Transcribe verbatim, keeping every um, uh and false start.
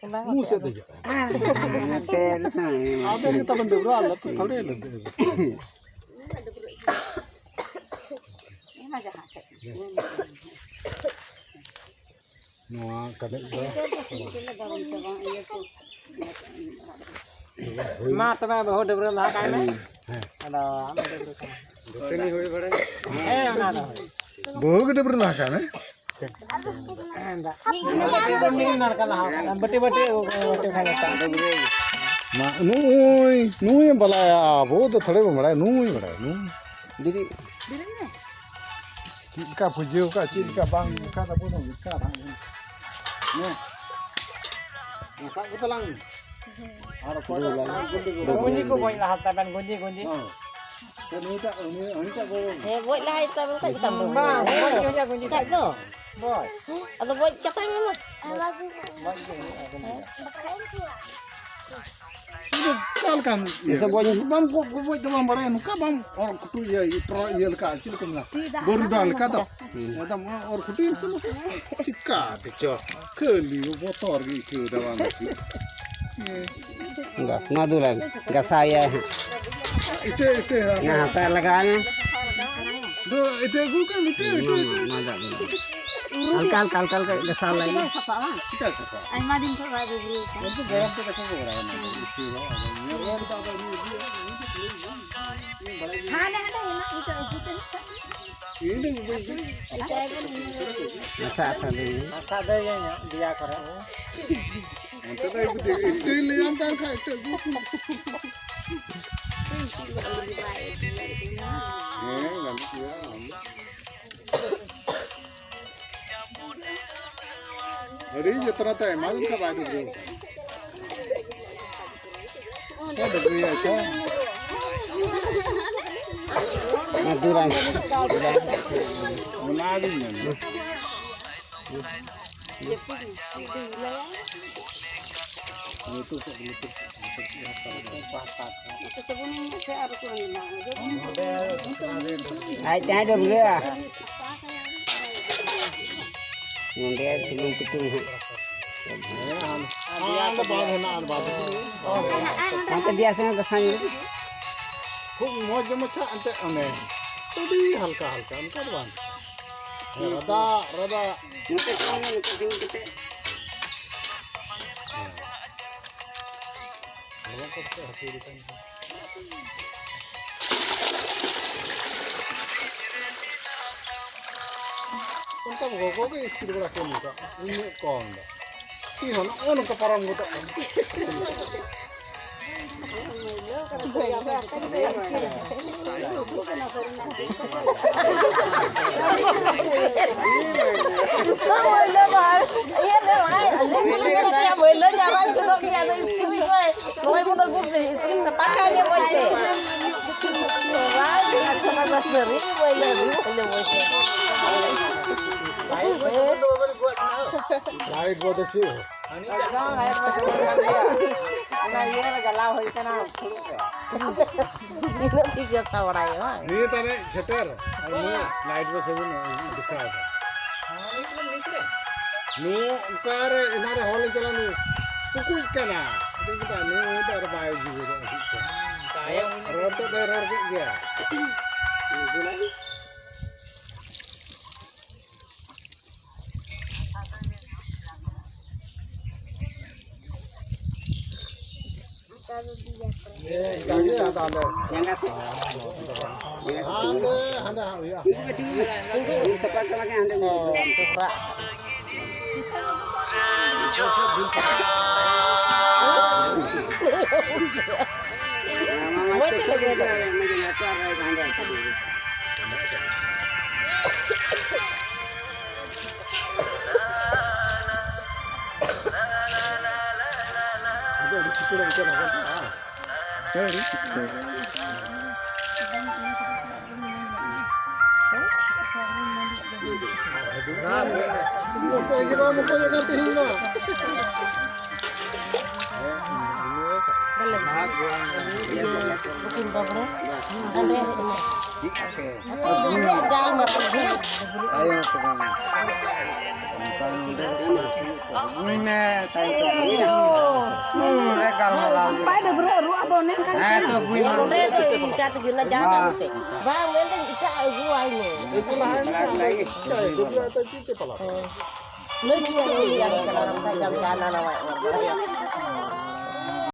ᱚᱱᱟ ᱦᱚᱸ᱾ ᱢᱩ ᱥᱮᱫ ᱫᱚ ᱦᱤᱡᱩᱜ ᱠᱟᱱᱟ᱾ ᱟᱵᱮᱱ ᱜᱮ ᱛᱟᱵᱮᱱ ᱰᱟᱹᱵᱽᱨᱟᱹᱜᱼᱟ, ᱟᱞᱮ ᱛᱚ ᱛᱷᱚᱲᱮ ᱞᱮ ᱰᱟᱹᱵᱽᱨᱟᱹᱜᱼᱟ᱾ ᱱᱚᱣᱟ ᱠᱟᱛᱮᱫ ᱫᱚ ᱢᱟ ᱛᱚᱵᱮ ᱵᱟᱹᱦᱩ ᱰᱟᱹᱵᱽᱨᱟᱹ ᱞᱟᱦᱟ ᱠᱟᱭ ᱢᱮ᱾ ᱦᱮᱸ᱾ ᱟᱫᱚ ᱟᱢ ᱰᱟᱹᱵᱽᱨᱟᱹ ᱠᱟᱱᱟ᱾ ᱫᱟᱹᱛᱟᱹᱱᱤ ᱦᱩᱭ ᱵᱟᱲᱟᱭ᱾ ᱦᱮᱸ, ᱚᱱᱟ ᱫᱚ ᱦᱩᱭ᱾ ᱵᱟᱹᱦᱩ ᱜᱮ ᱰᱟᱹᱵᱽᱨᱟᱹ ᱞᱟᱦᱟ ᱠᱟᱭ ᱢᱮ᱾ ᱦᱮᱸ, ᱫᱟᱜ᱾ ᱢᱤᱫ ᱱᱟᱲᱠᱟ ᱞᱟᱦᱟ᱾ ᱵᱟᱹᱴᱤ, ᱵᱟᱹᱴᱤ, ᱵᱟᱹᱴᱤ ᱠᱷᱟᱱ ᱫᱚ᱾ ᱢᱟ, ᱱᱩᱭ, ᱱᱩᱭ ᱮᱢ ᱵᱟᱞᱟᱭᱟ, ᱟᱵᱚ ᱫᱚ ᱛᱷᱚᱲᱮ ᱵᱚᱱ ᱵᱟᱲᱟᱭᱟ, ᱱᱩᱭ ᱵᱟᱲᱟᱭᱟ, ᱱᱩᱭ᱾ ᱵᱤᱨᱤᱫ᱾ ᱪᱮᱫ ᱞᱮᱠᱟ ᱯᱩᱡᱟᱹ ᱟᱠᱟᱫ, ᱪᱮᱫ ᱞᱮᱠᱟ ᱵᱟᱝ ᱟᱠᱟᱫ, ᱟᱵᱚ ᱫᱚ ᱵᱮᱠᱟᱨ ᱦᱟᱸᱜ ᱵᱚᱱ᱾ ᱦᱮᱸ᱾ ᱥᱟᱵ ᱠᱚ ᱛᱟᱞᱟᱝ ᱢᱮ᱾ ᱟᱨ ᱚᱠᱚᱭ ᱫᱚ ᱫᱚ ᱵᱟᱝ᱾ ᱜᱩᱸᱰᱤ ᱠᱚ᱾ ᱜᱩᱸᱡᱤ ᱠᱚ ᱜᱚᱡ ᱞᱟᱦᱟ ᱛᱟᱵᱮᱱ, ᱜᱩᱸᱡᱤ, ᱜᱩᱸᱡᱤ᱾ ᱦᱮᱸ᱾ ᱛᱚ ᱱᱩᱭᱴᱟᱜ, ᱩᱱᱤ, ᱩᱱᱤᱴᱟᱜ ᱠᱚ᱾ ᱦᱮᱸ, ᱜᱚᱡ ᱞᱟᱦᱟᱭ ᱛᱟᱵᱮᱱ ᱠᱷᱟᱡ ᱪᱮᱫᱟᱜ ᱵᱟᱝ? ᱵᱟᱝ, ᱜᱩᱸᱡᱤ, ᱜᱩᱸᱡᱤ, ᱜᱩᱸᱡᱤ᱾ ᱠᱷᱟᱡ ᱫᱚ᱾ ᱵᱚᱭ᱾ ᱟᱫᱚ ᱵᱚᱡ ᱠᱟᱛᱮ ᱜᱮ ᱢᱟ᱾ ᱵᱚᱡ ᱜᱮ ᱦᱩᱭᱩᱜᱼᱟ, ᱜᱚᱢᱠᱮ᱾ ᱤᱧ ᱫᱚ ᱚᱠᱟ ᱞᱮᱠᱟᱱ ᱤᱭᱟᱹ? ᱥᱮ ᱵᱚᱡ ᱵᱟᱢ ᱜᱚ-, ᱜᱚ-, ᱵᱚᱡ ᱫᱚ ᱵᱟᱢ ᱵᱟᱲᱟᱭᱟ, ᱱᱚᱝᱠᱟ ᱵᱟᱢ ᱚᱨ ᱠᱩᱴᱩ ᱤᱭᱟᱹ, ᱯᱨᱚ-, ᱤᱭᱟᱹ ᱞᱮᱠᱟ, ᱪᱮᱫ ᱞᱮᱠᱟ ᱢᱮᱱᱟ? ᱵᱟᱹᱨᱩᱰᱟᱝ ᱞᱮᱠᱟ ᱫᱚ᱾ ᱮᱠᱫᱚᱢ ᱚᱨ ᱠᱩᱴᱩᱭᱮᱢ ᱥᱮ ᱢᱟᱥᱮ? ᱪᱤᱠᱟ ᱛᱮᱪᱚ? ᱠᱷᱟᱹᱞᱤ ᱵᱚᱛᱚᱨ ᱜᱮ ᱟᱹᱭᱠᱟᱹᱣ ᱮᱫᱟ, ᱵᱟᱝ ᱫᱚ ᱪᱮᱫ? ᱜᱟᱥ ᱢᱟ ᱫᱩᱞᱟᱱ, ᱜᱟᱥᱟᱣ ᱮᱭᱟᱭ ᱦᱟᱸᱜ᱾ ᱤᱴᱟᱹ, ᱤᱴᱟᱹ, ᱦᱟᱸᱜ᱾ ᱚᱱᱟ ᱦᱟᱥᱟ ᱞᱟᱜᱟᱣ ᱢᱮ᱾ ᱫᱚ ᱤᱴᱟᱹ ᱟᱹᱜᱩ ᱠᱟᱜ ᱢᱮ, ᱤᱴᱟᱹ, ᱤᱴᱟᱹ, ᱤᱴᱟᱹ᱾ ᱢᱟ ᱫᱟᱜ ᱫᱩᱞ᱾ ᱦᱟᱞᱠᱟ, ᱦᱟᱞᱠᱟ, ᱦᱟᱞᱠᱟ ᱜᱟᱥᱟᱣ ᱞᱟᱜᱤᱫ᱾ ᱪᱮᱫᱟᱜ ᱥᱟᱯᱷᱟᱜᱼᱟ, ᱵᱟᱝ? ᱪᱮᱫᱟᱜ ᱥᱟᱯᱷᱟᱜᱼᱟ? ᱟᱭᱢᱟ ᱫᱤᱱ ᱠᱷᱚᱱ ᱵᱟᱭ ᱰᱩᱵᱽᱨᱟᱹ ᱟᱠᱟᱱᱟ᱾ ᱩᱱᱠᱩ ᱜᱚᱨᱚᱢ ᱛᱮ ᱠᱟᱹᱴᱤᱡ ᱠᱚ ᱵᱟᱲᱟᱭᱟ ᱚᱱᱟ ᱫᱚ, ᱤᱥᱤᱱ ᱦᱚᱸ ᱟᱫᱚ ᱧᱮᱞ ᱨᱮ ᱫᱚ ᱟᱫᱚ ᱤᱧ ᱫᱚ ᱵᱟᱲᱟᱭ ᱜᱮ᱾ ᱦᱟᱸᱰᱮ, ᱦᱟᱸᱰᱮ ᱦᱮᱱᱟᱜ ᱜᱮᱪᱚ, ᱟᱹᱜᱩ ᱛᱮ᱾ ᱤᱧ ᱫᱚ ᱵᱟᱹᱧ ᱟᱥᱟ, ᱟᱥᱟ ᱫᱚ ᱤᱧ᱾ ᱟᱥᱟ ᱫᱚ ᱤᱧ, ᱫᱮᱭᱟ ᱠᱚᱨᱮ᱾ ᱚᱱᱛᱮ ᱫᱚ ᱤᱧ ᱫᱚ ᱤᱧ ᱞᱟᱹᱭᱟᱢ ᱠᱟᱱ ᱠᱷᱟᱡ ᱮᱴᱟᱜ ᱜᱮ᱾ ᱦᱮᱸ, ᱜᱟᱱᱚᱜ ᱜᱮᱭᱟ, ᱜᱟᱱᱚᱜ ᱜᱮᱭᱟ᱾ ᱟᱹᱰᱤ ᱡᱚᱛᱱᱚ ᱛᱮ ᱟᱭᱢᱟ ᱫᱤᱱ ᱠᱷᱚᱱ ᱵᱟᱭ ᱰᱩᱵᱽᱨᱟᱹ ᱟᱠᱟᱱᱟ᱾ ᱪᱮᱫ ᱰᱩᱵᱽᱨᱟᱹᱭᱟ ᱪᱚ? ᱚᱱᱟ ᱜᱤᱧ ᱢᱮᱱᱫᱟ᱾ ᱟᱡ ᱛᱮᱦᱚᱸ ᱰᱟᱹᱵᱽᱨᱟᱹᱜᱼᱟ᱾ ᱱᱚᱰᱮ ᱥᱩᱱᱩᱢ ᱯᱤᱴᱷᱟᱹ ᱦᱟᱸᱜ᱾ ᱦᱮᱸ, ᱦᱟᱸᱰᱮ ᱵᱟᱸᱫᱷ ᱦᱮᱱᱟᱜᱼᱟ, ᱟᱨ ᱵᱟᱸᱫᱷ ᱨᱮ᱾ ᱦᱟᱱᱛᱮ ᱫᱮᱭᱟ ᱥᱮᱱ ᱫᱟᱸᱥᱟᱭ ᱮᱱᱮᱡ᱾ ᱠᱷᱩᱵ ᱢᱚᱡᱽ ᱢᱟᱪᱷᱟ ᱮᱱᱛᱮ ᱚᱱᱮ ᱟᱹᱰᱤ ᱦᱟᱞᱠᱟ ᱦᱟᱞᱠᱟ, ᱚᱱᱠᱟ ᱫᱚ ᱵᱟᱝ᱾ ᱨᱟᱫᱟ, ᱨᱟᱫᱟ᱾ ᱱᱚᱛᱮ ᱠᱚ ᱚᱱᱮ ᱱᱚᱛᱮ ᱛᱤᱸᱜᱩ ᱠᱟᱛᱮ᱾ ᱚᱱᱠᱟ ᱜᱚᱜᱚ ᱜᱮ ᱤᱥᱠᱤᱨ ᱵᱟᱲᱟ ᱠᱚ ᱱᱚᱝᱠᱟ, ᱩᱱᱟᱹᱜ ᱠᱚᱢ ᱫᱚ᱾ ᱛᱤ ᱦᱚᱸ ᱱᱚᱜᱼᱚ ᱱᱚᱝᱠᱟ ᱯᱟᱨᱚᱢ ᱜᱚᱫᱚᱜ ᱠᱟᱱᱟ᱾ ᱢᱟᱹᱭᱞᱟᱹ ᱡᱟᱣᱨᱟ ᱪᱚᱨᱚᱜ ᱜᱮᱭᱟ, ᱟᱫᱚ ᱤᱥᱠᱤᱨ ᱠᱚ᱾ ᱱᱚᱜᱼᱚᱭ ᱵᱚᱱ ᱟᱹᱜᱩ ᱠᱮᱫᱟ, ᱤᱥᱤᱱ ᱥᱟᱯᱷᱟ ᱠᱟᱜ ᱜᱮ ᱢᱚᱡᱽ ᱛᱮ᱾ ᱵᱟᱝ, ᱟᱨ ᱥᱟᱯᱷᱟ ᱵᱟᱥ ᱫᱚ ᱨᱤᱫ ᱢᱟᱹᱭᱞᱟᱹ, ᱨᱤᱫ ᱢᱟᱹᱭᱞᱟᱹ ᱢᱚᱡᱽ ᱛᱮ᱾ ᱞᱟᱭᱤᱴ ᱵᱚᱞᱛᱮ ᱪᱮᱫ ᱦᱚᱸ? ᱮᱠᱫᱚᱢ ᱞᱟᱭᱤᱴ ᱵᱚᱞᱛᱮ ᱪᱮᱫ ᱦᱚᱸ ᱵᱟᱝ ᱜᱮᱭᱟ᱾ ᱚᱱᱟ ᱤᱭᱟᱹ ᱨᱮ ᱜᱟᱞᱟᱣ ᱦᱩᱭ ᱠᱟᱱᱟ ᱯᱷᱩᱲᱩᱜ ᱨᱮ᱾ ᱤᱱᱟᱹᱜ ᱴᱷᱤᱠ ᱜᱮ ᱥᱟᱯᱲᱟᱭ ᱵᱟᱝ? ᱱᱤᱭᱟᱹ ᱛᱟᱦᱞᱮ ᱥᱮᱴᱮᱨ, ᱟᱨ ᱱᱩᱭ ᱞᱟᱭᱤᱴ ᱵᱚᱞ ᱥᱮ ᱵᱚᱱ ᱫᱮᱠᱷᱟᱣ ᱮᱫᱟ᱾ ᱱᱩᱭ ᱚᱠᱟᱨᱮ ᱮᱱᱟᱱ ᱨᱮ ᱦᱚᱲ ᱞᱮ ᱪᱟᱞᱟᱣ ᱱᱩᱭ ᱩᱠᱩᱡ ᱠᱟᱱᱟ᱾ ᱟᱫᱚᱧ ᱢᱮᱛᱟᱭ, ᱱᱩᱭ ᱫᱚ ᱟᱨ ᱵᱟᱭ ᱦᱤᱡᱩᱜ ᱠᱟᱱᱟ, ᱦᱤᱡᱩᱜ ᱠᱟᱱᱟ᱾ ᱨᱚᱲ ᱛᱮᱫ ᱫᱚᱭ ᱨᱚᱲ ᱠᱮᱫ ᱜᱮᱭᱟ᱾ ᱦᱮᱸ, ᱤᱱᱠᱟ ᱜᱮ, ᱟᱫᱚ ᱟᱞᱮ ᱡᱟᱸᱜᱟ ᱥᱮᱫ᱾ ᱦᱟᱸᱰᱮ, ᱦᱟᱸᱰᱮ ᱦᱟᱸᱜ ᱦᱩᱭᱩᱜᱼᱟ᱾ ᱛᱤᱸᱜᱩ ᱢᱮ, ᱛᱤᱸᱜᱩ ᱢᱮ᱾ ᱛᱤᱸᱜᱩ ᱢᱮ, ᱛᱤᱸᱜᱩ ᱢᱮ᱾ ᱦᱮᱸ, ᱥᱟᱯᱲᱟᱜ᱾ ᱢᱚᱡᱽ ᱛᱮ ᱞᱟᱹᱭ ᱢᱮ᱾ ᱟᱫᱚ ᱟᱹᱰᱤ ᱪᱤᱠᱟᱹᱲ ᱟᱹᱭᱠᱟᱹᱜ ᱠᱟᱱᱟ᱾ ᱦᱮᱸ, ᱟᱹᱰᱤ ᱪᱤᱠᱟᱹᱲ᱾ ᱢᱚᱠᱚᱧ ᱜᱮ ᱵᱟᱝ ᱢᱚᱠᱚᱧ ᱟᱠᱟᱱ ᱛᱮᱦᱮᱧ ᱢᱟ᱾ ᱵᱟᱞᱮ ᱤᱭᱟᱹ ᱵᱩᱠᱩᱞ ᱰᱚᱜᱽ ᱨᱮ ᱦᱟᱸᱰᱮ ᱦᱮᱡ ᱮᱱᱟ᱾ ᱟᱯᱮ ᱫᱚ ᱩᱱᱟᱹᱜ ᱡᱟᱝ ᱵᱟᱯᱮ ᱵᱩᱡᱷᱟᱹᱣ᱾ ᱛᱟᱭᱚᱢ ᱛᱮ ᱵᱟᱝ᱾ ᱵᱟᱭ ᱰᱟᱹᱵᱽᱨᱟᱹᱜ ᱨᱩᱣᱟᱹᱜ ᱫᱚ ᱚᱱᱮ ᱚᱱᱠᱟ ᱜᱮ᱾ ᱦᱮᱸ, ᱛᱚ, ᱵᱩᱡᱽ ᱢᱮ᱾ ᱚᱸᱰᱮ ᱫᱚ ᱤᱱᱠᱟ ᱛᱮᱜᱮ ᱚᱱᱟ ᱡᱟᱦᱟᱸ ᱫᱟᱜ ᱛᱮ᱾ ᱵᱟᱝ, ᱢᱮᱱᱫᱟᱹᱧ ᱮᱴᱟᱜ ᱟᱹᱜᱩᱣᱟᱭ ᱢᱮ᱾ ᱞᱟᱹᱭ ᱠᱮᱫᱟ ᱞᱤᱧ ᱟᱹᱜᱩ ᱠᱟᱫᱟ, ᱵᱟᱠᱷᱟᱡ ᱡᱟᱢ ᱡᱟᱦᱟᱸ ᱱᱟᱣᱟ ᱚᱨ ᱵᱟᱲᱟᱭᱟ᱾